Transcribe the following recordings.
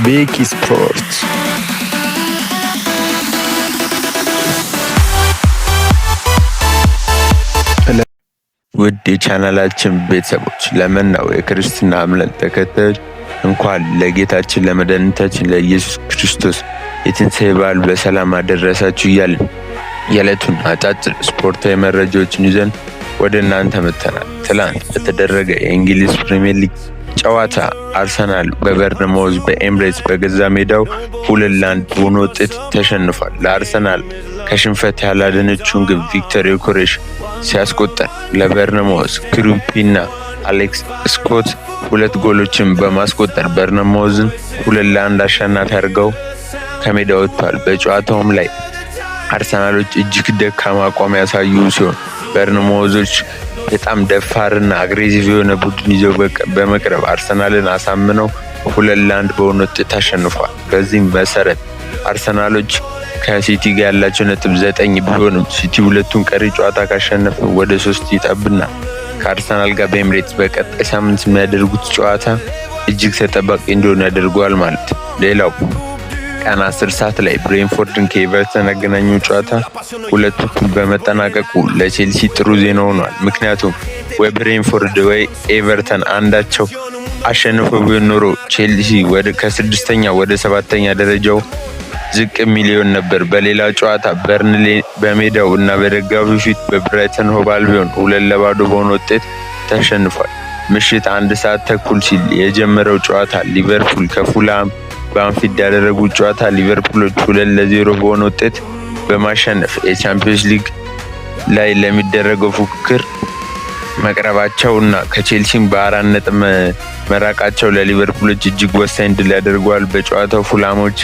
ቤኪ ስፖርት። ውድ የቻናላችን ቤተሰቦች፣ ለመላው የክርስትና እምነት ተከታዮች እንኳን ለጌታችን ለመድኃኒታችን ለኢየሱስ ክርስቶስ የትንሣኤ በዓል በሰላም አደረሳችሁ እያልን የዕለቱን አጫጭር ስፖርታዊ መረጃዎችን ይዘን ወደ እናንተ መጥተናል። ትላንት በተደረገ የእንግሊዝ ፕሪምየር ሊግ ጨዋታ አርሰናል በበርንማውዝ በኤምሬትስ በገዛ ሜዳው 2-1 በሆነ ውጤት ተሸንፏል። ለአርሰናል ከሽንፈት ያላደነችውን ግብ ቪክተር ዮኬሬሽ ሲያስቆጠር ለበርንማውዝ ክሩፒና አሌክስ ስኮት ሁለት ጎሎችን በማስቆጠር በርንማውዝን 2-1 አሸናፊ አድርገው ከሜዳ ወጥቷል። በጨዋታውም ላይ አርሰናሎች እጅግ ደካማ አቋም ያሳዩ ሲሆን በርንማውዞች በጣም ደፋርና aggressive የሆነ ቡድን ይዘው በመቅረብ አርሰናልን አሳምነው 2-1 በሆነ ውጤት አሸንፏል። በዚህም መሰረት አርሰናሎች ከሲቲ ጋር ያላቸው ነጥብ 9 ቢሆንም ሲቲ ሁለቱን ቀሪ ጨዋታ ካሸነፈ ወደ 3 ይጠብና ከአርሰናል ጋር በኤምሬትስ በቀጣይ ሳምንት የሚያደርጉት ጨዋታ እጅግ ተጠባቂ እንደሆነ ያደርገዋል ማለት ነው። ሌላው ቀን 10 ሰዓት ላይ ብሬንፎርድን ከኤቨርተን ያገናኘው ጨዋታ 2 እኩል በመጠናቀቁ ለቼልሲ ጥሩ ዜና ሆኗል። ምክንያቱም ወይ ብሬንፎርድ ወይ ኤቨርተን አንዳቸው አሸንፎ ቢሆን ኖሮ ቼልሲ ከስድስተኛ ወደ ሰባተኛ ደረጃው ዝቅ ሚሊዮን ነበር። በሌላ ጨዋታ በርንሌ በሜዳው እና በደጋፊው ፊት በብራይተን ሆቭ አልቢዮን 2-0 በሆነ ውጤት ተሸንፏል። ምሽት 1:30 ሲል የጀመረው ጨዋታ ሊቨርፑል ከፉልሃም በአንፊልድ ያደረጉት ጨዋታ ሊቨርፑሎች 2-0 በሆነ ውጤት በማሸነፍ የቻምፒዮንስ ሊግ ላይ ለሚደረገው ፉክክር መቅረባቸው እና ከቼልሲም በ4 ነጥብ መራቃቸው ለሊቨርፑሎች እጅግ ወሳኝ ድል ያደርገዋል። በጨዋታው ፉልሃሞች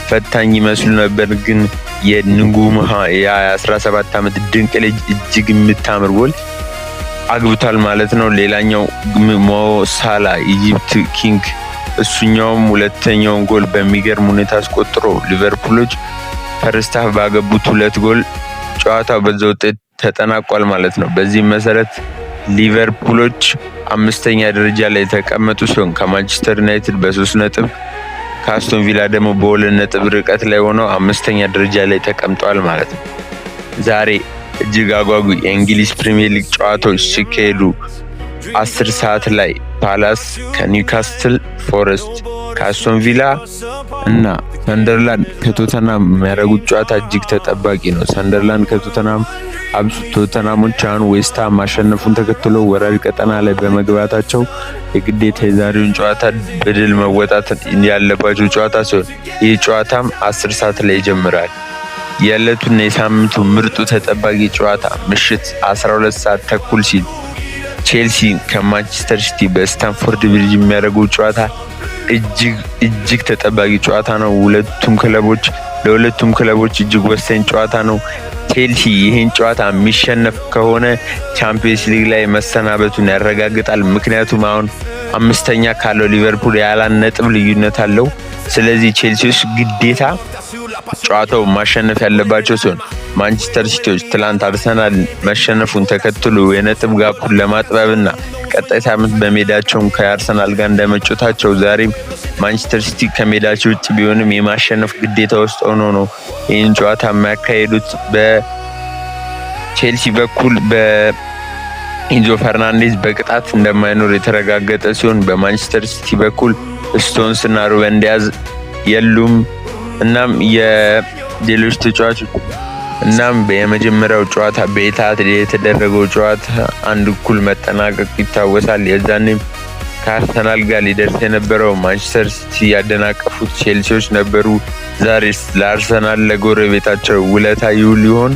ፈታኝ ይመስሉ ነበር፣ ግን የንጉምሃ የ17 ዓመት ድንቅ ልጅ እጅግ የምታምር ጎል አግብቷል ማለት ነው። ሌላኛው ሞሳላ Egypt king እሱኛውም ሁለተኛውን ጎል በሚገርም ሁኔታ አስቆጥሮ ሊቨርፑሎች first half ባገቡት ሁለት ጎል ጨዋታው በዛ ውጤት ተጠናቋል ማለት ነው። በዚህም መሰረት ሊቨርፑሎች አምስተኛ ደረጃ ላይ የተቀመጡ ሲሆን ከማንቸስተር ዩናይትድ በ3 ነጥብ፣ ከአስቶን ቪላ ደግሞ በ2 ነጥብ ርቀት ላይ ሆነው አምስተኛ ደረጃ ላይ ተቀምጠዋል ማለት ነው። ዛሬ እጅግ አጓጊ የእንግሊዝ ፕሪሚየር ሊግ ጨዋታዎች ሲካሄዱ 10 ሰዓት ላይ ፓላስ ከኒውካስትል፣ ፎረስት ከአስቶን ቪላ እና ሰንደርላንድ ከቶተናም የሚያደርጉት ጨዋታ እጅግ ተጠባቂ ነው። ሰንደርላንድ ከቶተናም፣ ቶተናሞች አሁን ዌስትሃም ማሸነፉን ተከትሎ ወራጅ ቀጠና ላይ በመግባታቸው የግዴታ የዛሬውን ጨዋታ በድል መወጣት ያለባቸው ጨዋታ ሲሆን ይህ ጨዋታም 10 ሰዓት ላይ ይጀምራል። የዕለቱና የሳምንቱ ምርጡ ተጠባቂ ጨዋታ ምሽት 12:30 ሲል ቼልሲ ከማንቸስተር ሲቲ በስታንፎርድ ብሪጅ የሚያደርገው ጨዋታ እጅግ እጅግ ተጠባቂ ጨዋታ ነው። ሁለቱም ክለቦች ለሁለቱም ክለቦች እጅግ ወሳኝ ጨዋታ ነው። ቼልሲ ይህን ጨዋታ የሚሸነፍ ከሆነ ቻምፒየንስ ሊግ ላይ መሰናበቱን ያረጋግጣል። ምክንያቱም አሁን አምስተኛ ካለው ሊቨርፑል ያላን ነጥብ ልዩነት አለው። ስለዚህ ቼልሲዎች ግዴታ ጨዋታው ማሸነፍ ያለባቸው ሲሆን ማንቸስተር ሲቲዎች ትላንት አርሰናል መሸነፉን ተከትሎ የነጥብ gap ኡን ለማጥበብና ቀጣይ ሳምንት በሜዳቸውም ከአርሰናል ጋር እንደመጫወታቸው ዛሬም ማንቸስተር ሲቲ ከሜዳቸው ውጭ ቢሆንም የማሸነፍ ግዴታ ውስጥ ሆኖ ነው ይህን ጨዋታ የሚያካሂዱት። በቼልሲ በኩል በኢንዞ ፈርናንዴዝ በቅጣት እንደማይኖር የተረጋገጠ ሲሆን በማንቸስተር ሲቲ በኩል ስቶንስ እና ሩበን ዲያዝ የሉም። እናም የሌሎች ተጫዋቾች እናም የመጀመሪያው ጨዋታ በኢትሃድ የተደረገው ጨዋታ 1 እኩል መጠናቀቅ ይታወሳል። የዛኔም ከአርሰናል ጋር ሊደርስ የነበረው ማንቸስተር ሲቲ ያደናቀፉት ቼልሲዎች ነበሩ። ዛሬስ ለአርሰናል ለጎረቤታቸው ውለታ ይውል ይሆን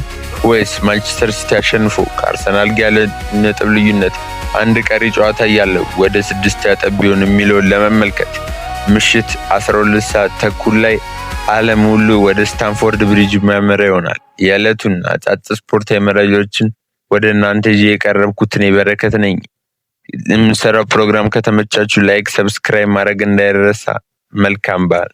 ወይስ ማንቸስተር ሲቲ አሸንፎ ከአርሰናል ጋር ያለ ነጥብ ልዩነት አንድ ቀሪ ጨዋታ እያለው ወደ 6 ያጠብ ይሆን የሚለውን ለመመልከት ምሽት 12:30 ላይ ዓለም ሁሉ ወደ ስታንፎርድ ብሪጅ የሚያመራ ይሆናል። የዕለቱን አጫጭር ስፖርታዊ መረጃዎችን ወደ እናንተ ይዤ የቀረብኩት እኔ በረከት ነኝ። የምንሰራው ፕሮግራም ከተመቻችሁ like፣ subscribe ማድረግ እንዳይረሳ። መልካም በዓል።